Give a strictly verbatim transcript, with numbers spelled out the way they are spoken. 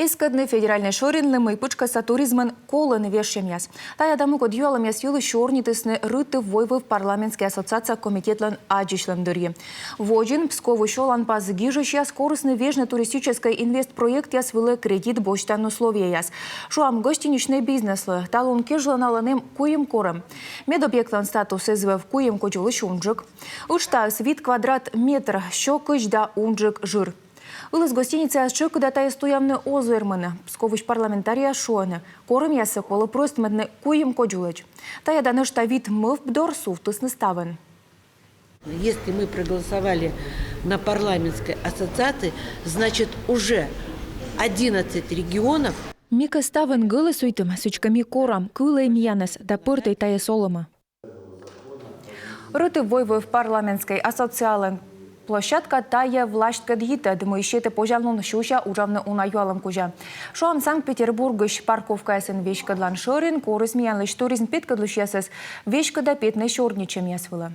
Эскӧдны федеральнӧй шӧринлы, мый пытшкӧсса туризмӧн колӧны вежсьӧмъяс. Тайӧ да мукӧд юалӧмъяс йылысь сёрнитісны Рытыв-Войвыв парламентскӧй ассоциация комитетлӧн аддзысьлӧм дырйи. Водзын Псковысь оланпас гижысьяс корисны вежны туристическӧй инвестпроектъяс вылӧ кредит босьтан условиеяс. Шуам, гостиничнӧй бизнеслы талун кежлӧ налӧн эм куим корӧм. Медобъектлӧн статус эз вӧв куим кодзулысь унджык. Ыджтаыс вит квадрат метр, сё кызь да унджык жыр. Ылыс гостиницаяс тшӧкыда тайӧс туявны оз вермыны. Псковысь парламентарийяс шуӧны, корӧмъяссӧ колӧ прӧстмӧдны куим кодзулӧдз. Тайӧ да нӧшта вит мӧвп дор сувтісны ставӧн. Если мы проголосовали на парламентской ассоциации, значит, уже одиннадцать регионов. Ми кӧ ставӧн гӧлӧсуйтім, сідзкӧ ми корам, кылӧй миянӧс да пӧртӧй тайӧс олӧмӧ. Рытыв-Войвыв парламентскӧй ассоциациялӧн площадка — тайӧ властькӧд йитӧд, мый сетӧ позянлун сюся уджавны уна юалӧм кузя. Шуам, Санкт-Петербургысь парковкаясын веськӧдлан шӧрин корис миянлысь туризм петкӧдлысьясӧс веськыда петны сёрнитчӧмъяс вылӧ.